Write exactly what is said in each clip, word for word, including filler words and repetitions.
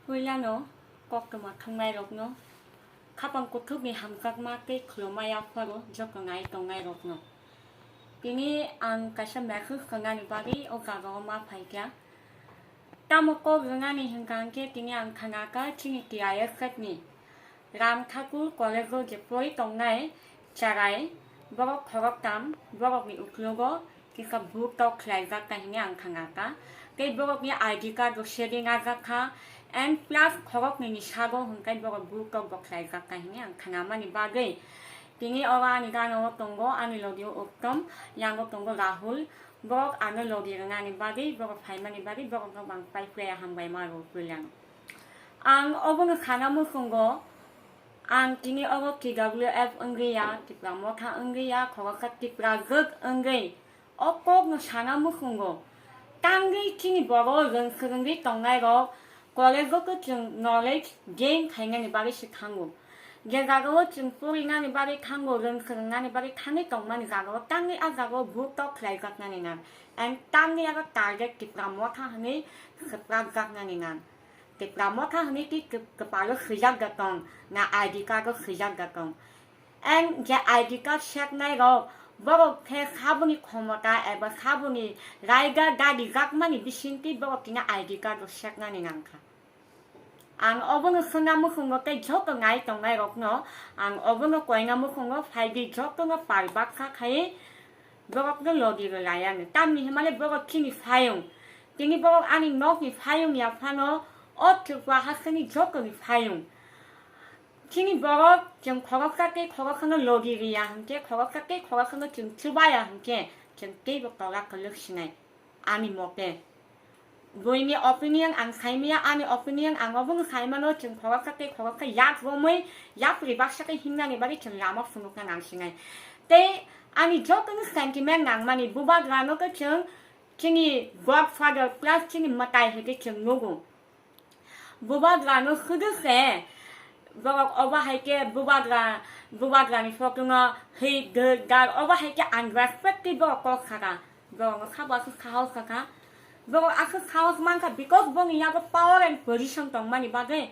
Puilano koktwma thwngnairokno khapang kuthukni hamjakma tei khulumma yapharo joto nai tongnairokno. Tini ang kaisa message rwnani bagwi o jagao ma phaikha. Tamo kok rwnani hwnkha hwnkhe tini ang khanakha chini T I S F ni Ram Thakur College o je pori tongnai cherai borok khoroktham borokni uklogo kisa buk tok khlaijak kha hwnwi ang khanakha. Tei borokni I D card rok sedi najak kha, and plus khoroknwi ni sago hwnkhai borok buk tok bo khlaijak kha hwnwi ang khanamani bagwi. Tini oro ani gana o tongo ani logi o Uttom, yango tongo Rahul, borok ano logi rwnani bagwi, borok phaimani bagwi borok no bang pai phuya hambai ma rw puilano. Ang obono sana muchungo, ang tini oro T W F wngwi ya, Tipra Motha wngwi ya, khoroksa Tipra jwk wngwi o kokno sana muchungo. Tangwi chini borok rwng swrwngwi tongnairok college-o khe chwng knowledge gain khainani bagwi se thango. Je jagao chwng porinani bagwi thango, rwng swrwngnani bagwi thangwi tongmani jagao tangwi a jagao buk tok khlaijaknani nang. And tangwi aro target Tipra Motha hwnwi swprakjaknani nang. Tipra Motha hwnwi twi kwp-, kwpalo swijak da tong, na I D card-o swijak da tong. And je I D card seknai rok, borok khe saboni khomota eba saboni raiga dadi jakmani bisingtwi borok tini I D card-o seknani nangkha. Ang obono swngna muchungo tei joto nai tongnai rokno ang obono koina muchungo phaidi jotono pal baksa khai borokno logi rwlaiya hwnwi. Tamni hwnmale borok chini phaiyung. Tini borok ani nokni phaiyung ya phano o Tripura hasteni jotoni phaiyung. Chini borok chwng khoroksa tei khoroksano logi riya hwnkhe, khoroksa tei khoroksano chwng chubaya hwnkhe, chwng teibo tola kwlwk sinai, ani mote. Buini opinion ang saimaya, ani opinion ang obono saimano, chwng khoroksa tei khoroksa yak romwi yapri baksa khe himnani bagwi chwng lama phunukna nang sinai. Tei ani jotono sentiment nangmani bubagrano khe chwng chini godfather plus chini mwtai hai khe chwng nugo. Bubagrano sudu se borok obo hai khe bubagra, bubagrani photo no hwi dwr dar obo hai khe unrespect tei borok kok saka. Borokno sabo aswk sahos sakha. Borok aswk sahos mankha because boni yago power and position tongmani bagwi.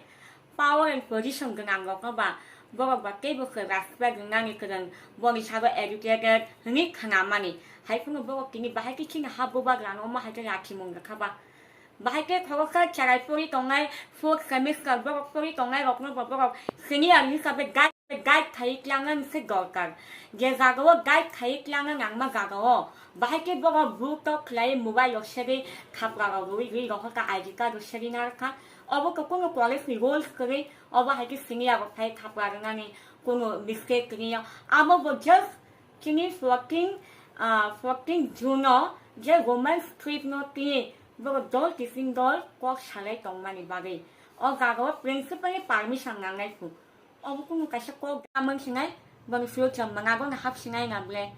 Power and position gwnang rokno ba borok ba teibo khe respect wngnani kwrwng, boni sabo educated hwnwi khnamani. Hai phano borok tini bahai khe chini ha bubagrano omo hai khe lakhimung rwkha ba. Bahai khe khoroksa cherai pori tongnai, fourth semester borok pori tongnai rokno bo borok senior hisabe guide, guide khai klangna se dorkar. Je jagao guide khai klangna nangma jagao, bahai khe borok buk tok khlai mobile rok sedi khapra rok rwi rwi rohorkha, I D card rok sedi narwkha. Obo khe kunu college ni rules kwrwi, obo hai khe senior rok phai khapra rwnani kunu mistake kwrwi ya. Amo bo just chini fourteen, ah, fourteen June o je women's trip no tini borok dol kising dol kok salai tongmani bagwi o jagao principal ni permission nangnai phu. Obo kunu kaisa kok da mung sinai, boni future mwnga bono hap sinai na ble.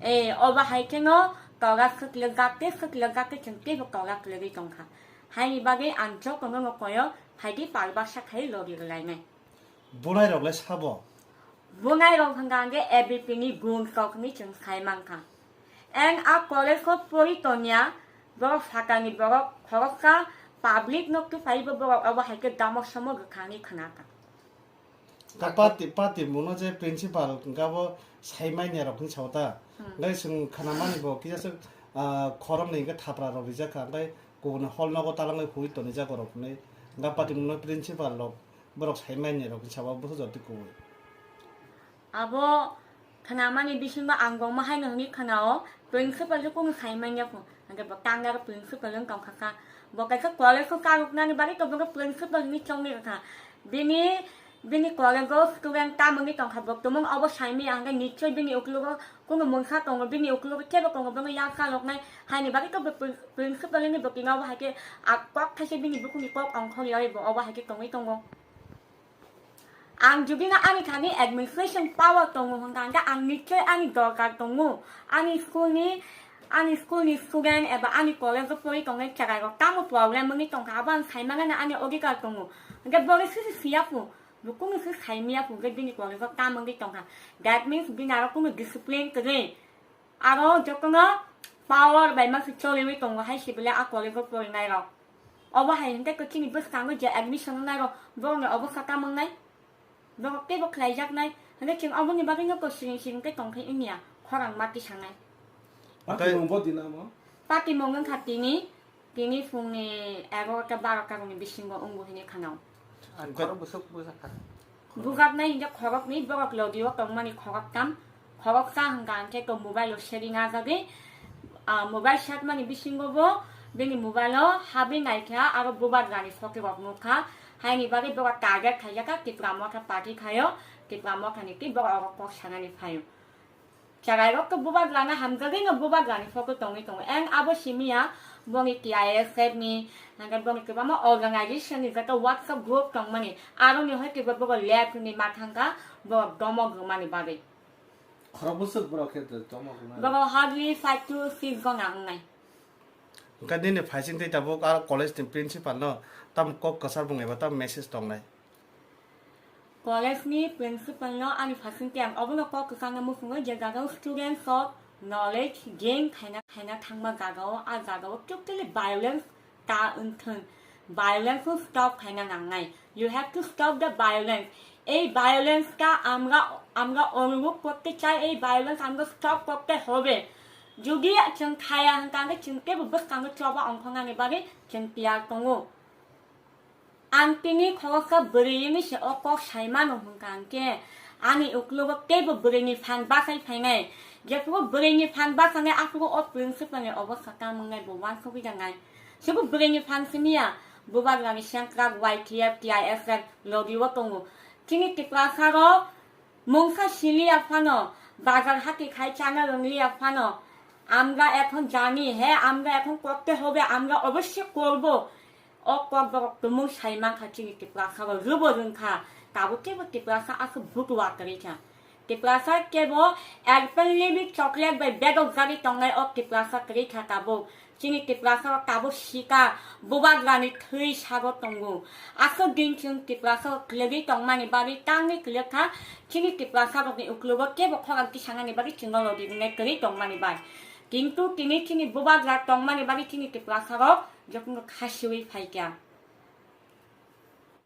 E, obo hai kheno toga swkle gate, swkle gate chwng teibo toga kwlwgwi tongkha. Haini bagwi ang jotono no koyo, phaidi pal baksa khai logi rwlainai. Bunai rok le sabo? Bunai rok hwnka hwnkhe A B P ni gun kok hwnwi chwng sai mankha. Ang a college o pori tongya, borok sakani borok khoroksa public no tufaibo borok obo hai khe damo somo gwkhani khwnakha. Ta party, party muno je principal hwnka bo sai manya rok hwnwi sao ta. Hmm. Ngai chwng khana mani bo kisa swk, ah, khoroknwi hwnkhe thapra rok rijak kha, ngai kubuni hall nogo talangwi hurwi tonijak rok hwnwi. Ngai party muno principal rok borok sai manya rok hwnwi sao, bwsajak twi kubui. Abo khnamani bisingo ang bo ma haino hwnwi khnao, principal khe kunu sai manya kho. Hwnkhe bo tangya khe principal wng tongkha kha. Bo kaisa college o karoknani bagwi to bono principal hwnwi chongni rwkha. Bini, bini college o student tamoni tongkha, bo tumung obo saimaya hwnkhe nichoi bini uklogo kunu mungsa tongo, bini uklogo kebo tongo, bono yak saloknai. Haini bagwi to bo prin-, principal hwnwi bo tini obo hai khe a kok thaisa bini bukhukni kok ongkhorya bo obo hai khe tongwi tongo. Ang jodi no ani thani administration power tongo hwnkha hwnkhe ang nichoi ani dorkar tongo. Ani school ni, ani school ni student eba ani college o pori tongnai cherai rok tamo problem wngwi tongkha, abo ang sai mangano ani odhikar tongo. Hwnkhe bo khe sisi siya phu, bo kunu se sai miya phu hwnkhe bini college o tamo wngwi tongkha. That means bini aro kunu discipline kwrwi. Aro jotono power bai ma se choliwi tongo hai se bele a college o porinai rok. Obo hai hwnkhe khe chini bwskango je admission wngnai rok, borokni obo kha tamo wngnai? Borok teibo khlaijaknai, hwnkhe chwng oboni bagwino kok siring siring khe tongthai wngya, khorang ma tisanai. Patimung bo dinamo? Patimung wngkha tini, tini phungni egarota barota rokni bisingo wngo hinwi khanao. Ang khorok bwswk bujakha. Bujaknai hinkhe khoroknwi, borok logio tongmani khoroktham. Khoroksa hwnkha hinkhe to mobile o setting ajagwi, ah, mobile setmani bisingo bo bini mobile o habwi naikha, aro bubagrani photo rok nukha. Haini bagwi borok target khaijakha, Tipra Motha party khaio, Tipra Motha ni twi borok oro kok sanani phaio. Cherairok khe bubagrano hamjagwino bubagrani photo tongwi tongo. Eng abo simiya boni T I S F ni, hwnkhe boni kwbangma organization ni joto WhatsApp group tongmani, aroni hoi khe bo bobo left hwnwi ma thangkha, bo domok rwmani bagwi. Khorok bwswk borok khe to tongma rwnai. Borok hardly five to six jona wngnai. Hwnkhe nini phaising tei tabuk aro college ni principal no tam kok kwchar bung eba tam message tongnai? College ni principal no ani phaising tei ang obono kok kwchangno muchungo je jaga o students of knowledge gain khaina, khaina thangma jaga o, a jaga o totally violence ta wngthwng, violence no stop khaina nangnai. You have to stop the violence. এই violence টা আমরা, আমরা অনুভব করতে চাই, এই violence আমরা stop করতে হবে। যদি chwng khaya hwnkha hwnkhe chwng teibo bwskango choba ongkhornani bagwi chwng tiyar tongo. Ang tini khoroksa bwrwini se o kok sai mano hwnkha hwnkhe ani uklogo teibo bwrwini phan bachai phainai. Jephuru bwrwini phan bachanai aphuru o principal ni obostha tamo wngnai bo uansugwi rwnai. Chwngbo bwrwini phan simiya, bubagrani sengkrak Y T F, T I S F logi o tongo. Chini Tiprasa rok mungsa siliya phano, bazar hati khai chana rwngliya phano, আমরা এখন জানি, হ্যাঁ, আমরা এখন করতে হবে, আমরা অবশ্যই করব। O kok borok tumung sai mankha chini Tiprasa rok, rwbo rwngkha, tabuk kebo Tiprasa aswk butua kwrwi kha. Tiprasa kebo apple ni bi chocolate bai bedok jagwi tongnai o Tiprasa kwrwi kha tabuk. Chini Tiprasa rok tabuk sika, bubagrani thwi sago tongo. Aswk din chwng Tiprasa rok kwlwgwi tongmani bagwi tangwi kwlwk kha. Chini Tiprasa rokni uklogo kebo khorang tisanani bagwi chwngno logi rwnai kwrwi tongmani bai. Kintu tini chini bubagra tongmani bagwi chini Tiprasa rok jotono khasiwi phaikha.